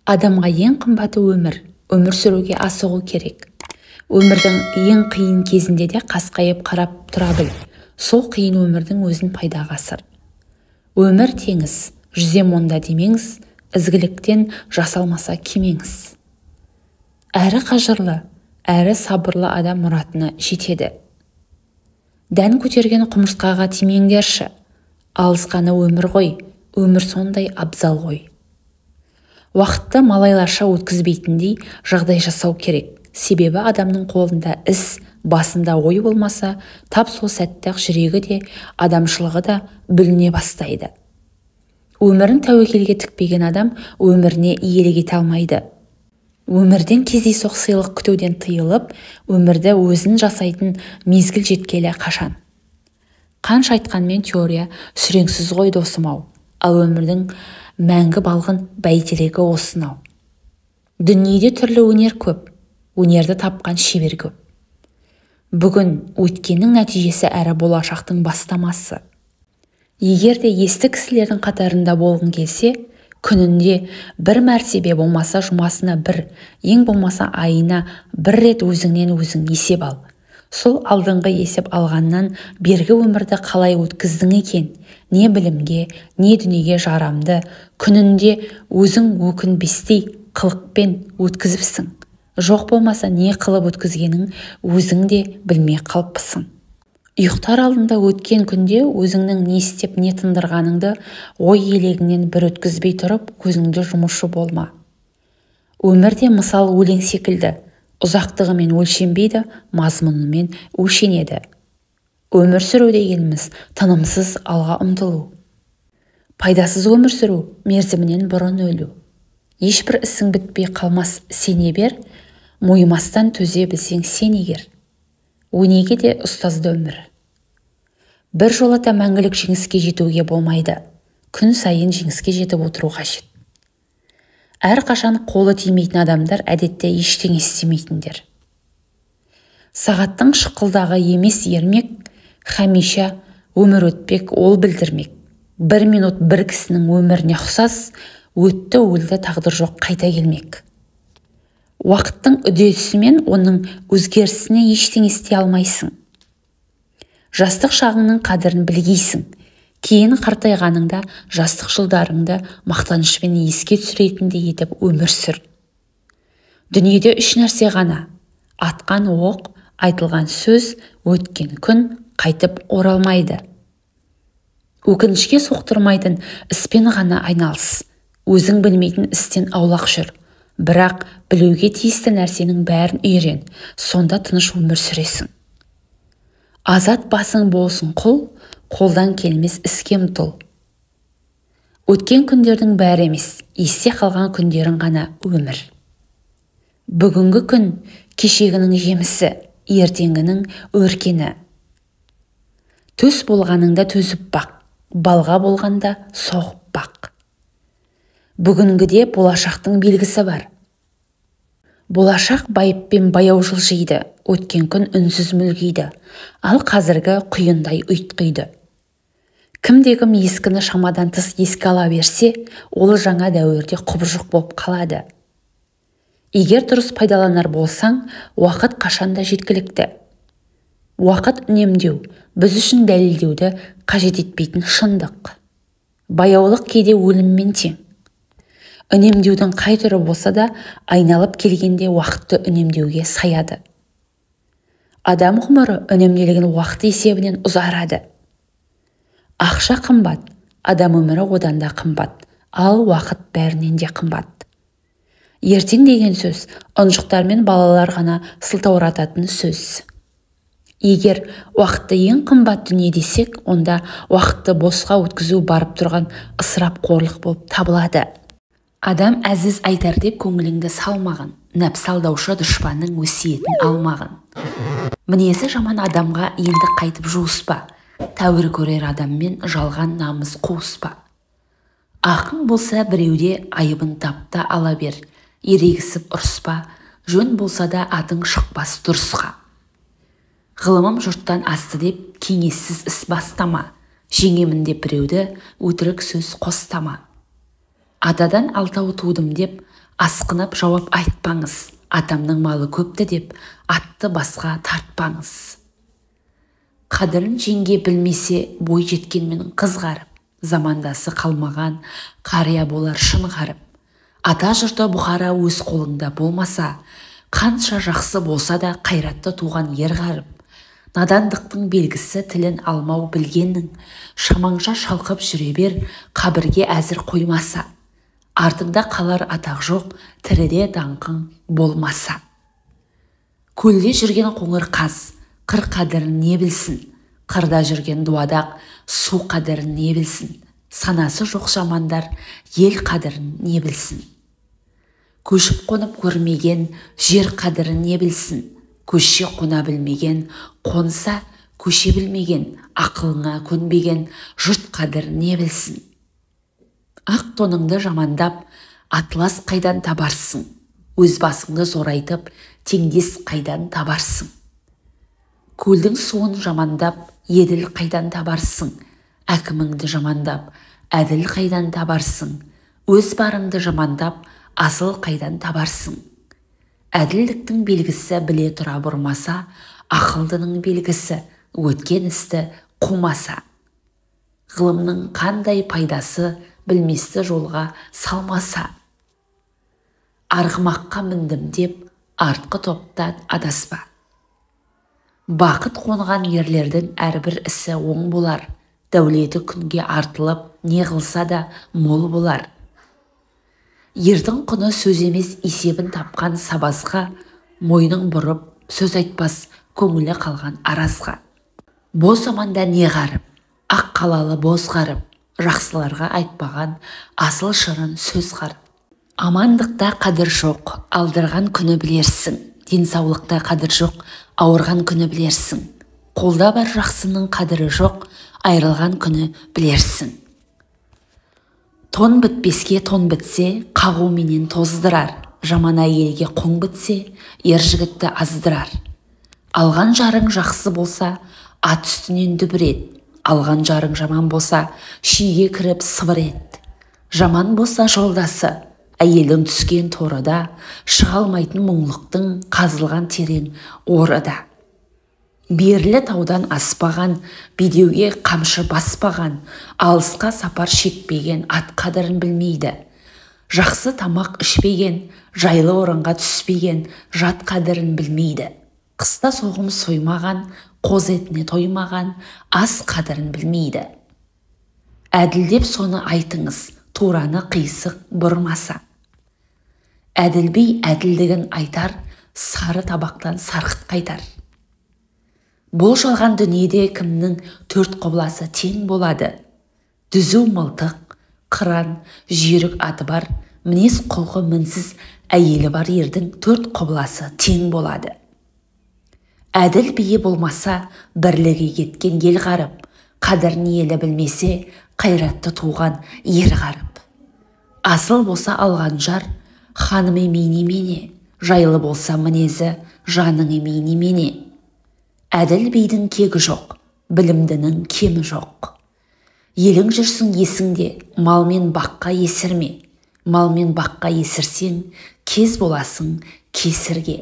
Адамға ең қымбаты өмір, өмір сүруге асығу керек. Өмірдің ең қиын кезінде де қасқайып қарап тұра біл, сол қиын өмірдің өзін пайдаға асыр. Өмір теңіз, жүзем онда демеңіз, ізгіліктен жасалмаса кемеңіз. Әрі қажырлы, әрі сабырлы адам мұратына жетеді. Дән көтерген құмырсқаға тимеңдерші, алысқаны өмір ғой, өмір сондай абзал ғой. Уақытты малайларша өткізбейтіндей жағдай жасау керек. Себебі адамның қолында іс, басында ой болмаса, тап сол сәтте-ақ жүрегі де, адамшылығы да бүліне бастайды. Өмірін тәуекелге тікпеген адам өміріне иелік ете алмайды. Өмірден кездейсоқ сыйлық күтуден тыйылып, өмірді өзін жасайтын мезгіл жеткелі қашан. Қанша айтқанмен теория сүреңсіз ғой досым-ау, ал өмірдің мәңгі балғын бәйтерегі осынау. Дүниеде түрлі өнер көп, өнерді тапқан шебер көп. Бүгін өткеннің нәтижесі әрі болашақтың бастамасы. Егер де есті кісілердің қатарында болғың келсе, күнінде бір мәртебе болмаса жұмасына бір, ең болмаса айына бір рет өзіңнен өзің есеп ал. Сол алдыңғы есеп алғаннан бергі өмірді қалай өткіздің екен, не білімге, не дүниеге жарамды, күнінде өзің өкінбестей қылықпен өткізіпсің. Жоқ болмаса не қылып өткізгенің өзің де білмей қалыпсың. Ұйықтар алдында өткен күнде өзіңнің не істеп не тындырғаныңды ой елегінен бір өткізбей тұрып көзіңді жұмушы болма. Өмірде мысал өлең секілді, ұзақтығымен өлшенбейді, мазмұнымен өлшенеді. Өмір сүру дегеніміз тынымсыз алға ұмтылу. Пайдасыз өмір сүру мерзімінен бұрын өлу. Ешбір ісің бітпей қалмас сене бер, мойымастан төзе білсең сен егер. Өнеге де ұстазды өмір. Бір жолата мәңгілік жеңіске жетуге болмайды. Күн сайын жеңіске жетіп отыру қажет. Әрқашан қолы тимейтін адамдар әдетте ештеңе істемейтіндер. Сағаттың шықылдағы емес ермек, хәмиша өмір өтпек, ол білдірмек. Бір минут бір кісінің өміріне ұқсас, өтті өлді тағдыр жоқ қайта келмек. Уақыттың үдесімен оның өзгерісіне ештеңе істей алмайсың. Жастық шағыңның қадірін білгейсің. Кейін қартайғаныңда жастық жылдарыңды мақтанышпен еске түсіретіндей етіп өмір сүр. Дүниеде үш нәрсе ғана: атқан оқ, айтылған сөз, өткен күн қайтып оралмайды. Өкінішке соқтырмайтын іспен ғана айналыс. Өзің білмейтін істен аулақ жүр. Бірақ білуге тиісті нәрсенің бәрін үйрен, сонда тыныш өмір сүресің. Азат басың болсын құл, қолдан келмес іске ұмтыл. Өткен күндердің бәрі емес, есте қалған күндерің ғана өмір. Бүгінгі күн кешегінің жемісі, ертеңгінің өркені. Төс болғаныңда төзіп бақ, балға болғанда соғып бақ. Бүгінгіде болашақтың белгісі бар. Болашақ байыппен баяу жылжиды, өткен күн үнсіз мүлгиді, ал қазіргі құйындай ұйтқиды. Кімде-кім ескіні шамадан тыс еске ала берсе, ол жаңа дәуірде құбыжық болып қалады. Егер дұрыс пайдаланар болсаң, уақыт қашанда жеткілікті. Уақыт үнемдеу, біз үшін дәлелдеуді қажет етпейтін шындық. Баяулық кейде өліммен тең. Үнемдеудің қай түрі болса да, айналып келгенде уақытты үнемдеуге саяды. Адам ғұмыры үнемделген уақыт есебінен ұзарады. Ақша қымбат, адам өмірі одан да қымбат, ал уақыт бәрінен де қымбат. Ертең деген сөз ынжықтар мен балалар ғана сылтаурататын сөз. Егер уақытты ең қымбат дүние десек, онда уақытты босқа өткізу барып тұрған ысырапқорлық болып табылады. Адам әзіз айтар деп көңіліңді салмағын, нәпсі алдаушы дұшпанның өсиетін алмағын. Мінезі жаман адамға енді қайтып жуыспа, тәуір көрер адаммен жалған намыс қуыспа. Ақың болса біреуде айыбын тап та ала бер, ерегісіп ұрыспа, жөн болса да атың шықпас дұрысқа. Ғылымым жұрттан асты деп кеңессіз іс бастама, жеңемін деп біреуді өтірік сөз қостама. Атадан алтау тудым деп, асқынып жауап айтпаңыз. Атамның малы көпті деп, атты басқа тартпаңыз. Қадірін жеңге білмесе, бой жеткенмен қыз қарып, замандасы қалмаған, қария болар шын ғарып. Ата жұрты Бұхара өз қолыңда болмаса, қанша жақсы болса да қайратты туған ер ғарып. Надандықтың белгісі тілін алмау білгеннің, шамаңша шалқып жүре бер, қабірге әзір қоймаса. Артыңда қалар атақ жоқ, тіріде даңқың болмаса. Көлде жүрген қоңыр қаз, қыр қадірін не білсін? Қырда жүрген дуадақ, су қадірін не білсін? Санасы жоқ жамандар, ел қадірін не білсін? Көшіп қонып көрмеген, жер қадірін не білсін? Көше қона білмеген, қонса көше білмеген, ақылыңа көнбеген, жұрт қадірін не білсін? Ақ тоныңды жамандап, атлас қайдан табарсың? Өз басыңды зорайтып, теңдес қайдан табарсың? Көлдің суын жамандап, еділ қайдан табарсың? Әкіміңді жамандап, әділ қайдан табарсың? Өз барыңды жамандап, асыл қайдан табарсың? Әділдіктің белгісі біле тұра бұрмаса, ақылдының белгісі өткен істі қумаса. Ғылымның қандай пайдасы білместі жолға салмаса. Арғымаққа міндім деп, артқы топтан адаспа. Бақыт қонған ерлердің әрбір ісі оң болар, дәулеті күнге артылып, не қылса да мол болар. Ердің құны сөз емес есебін тапқан сабазға, мойнын бұрып, сөз айтпас көңілі қалған аразға. Боз заманда не ғарып, ақ қалалы боз ғарып, жақсыларға айтпаған асыл шырын сөз ғарып. Амандықта қадір жоқ, алдырған күні білерсің. Денсаулықта қадір жоқ, ауырған күні білерсің. Қолда бар жақсының қадірі жоқ, айырылған күні білерсің. Тон бітпеске тон бітсе, қағуменен тоздырар. Жаман әйелге қоң бітсе, ер жігітті аздырар. Алған жарың жақсы болса, ат үстінен дүбір ет. Алған жарың жаман болса, шиге кіріп сыбыр ет. Жаман болса жолдасы, әйелдің түскен торыда, шыға алмайтын мұңлықтың қазылған терең орыда. Берлі таудан аспаған, бедеуге қамшы баспаған, алысқа сапар шекпеген, ат қадірін білмейді. Жақсы тамақ ішпеген, жайлы орынға түспеген, жат қадірін білмейді. Қыста соғым соймаған, қоз етіне тоймаған, ас қадірін білмейді. Әділдеп соны айтыңыз, тураны қисық бұрмаса. Әділ би әділдігін айтар, сары табақтан сарқыт қайтар. Бұл жалған дүниеде кімнің төрт құбыласы тең болады? Түзу мылтық, қыран, жүйрік аты бар, мінез құлқы мінсіз әйелі бар ердің төрт құбыласы тең болады. Әділ биі болмаса, бірлігі кеткен ел ғарып, қадірін елі білмесе, қайратты туған ер ғарып. Асыл болса алған жар, ханым емей немене, жайлы болса мінезі, жаның емей немене. Әділ бидің кегі жоқ, білімдінің кемі жоқ. Елің жүрсің есіңде, малмен баққа есірме. Малмен баққа есірсең, кез боласың кесірге.